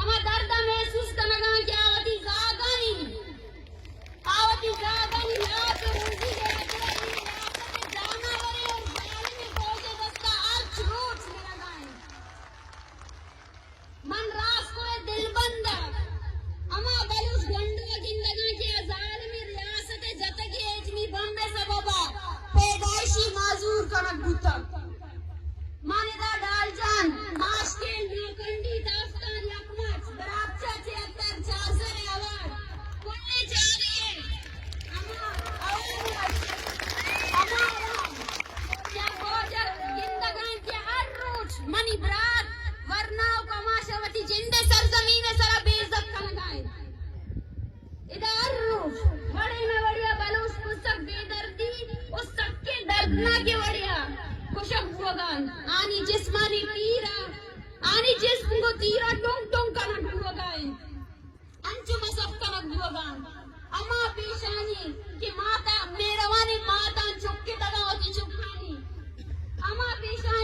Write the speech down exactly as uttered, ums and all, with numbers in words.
ہما درد ء محسوس کنگا کہ آ وتی زاگانی، آ وتی زاگانی لاپ ء روزی گرا کہ ای ریاست ء جانور ء اور ظالم فوج ء دستا ہرچ روچ مرگا انت۔ من راست و دلبند آ ہما بلوچ گونڈو ء گندگاں کہ آ ظالمیں ریاست ء جتگی ایٹمی بمب ء سبب ء پیدائشی معذور کنگ بوتگ۔ من ادا ڈال جان، ماشکیل، نوکنڈی، دافتان، یکماچ، براکچہ، چہتر، چارزر ء اوار کل جاگہ ء ہما اوار ہما اوار کہ گوجر گندگاں کہ ہر روچ منی برات ورنا و کماش وتی جند ء سرزمین ء سرا بے عزت کنگا انت۔ ادا ہر روچ وڑے نہ وڑے آ بلوچ کسک بے دردی و سکیں دردناکیں وڑے آ کشگ بوگا انت۔ آنی جسمانی تیر آ، آنی جسم گوں تیر آ ٹنگ ٹنگ کنگ بوگا انت۔ انچو مصف کنگ بوگا انت۔ ہما پیشانی کہ ماتا مہروانیں ماتان چک اتگاں وتی چکانی، ہما پیشانی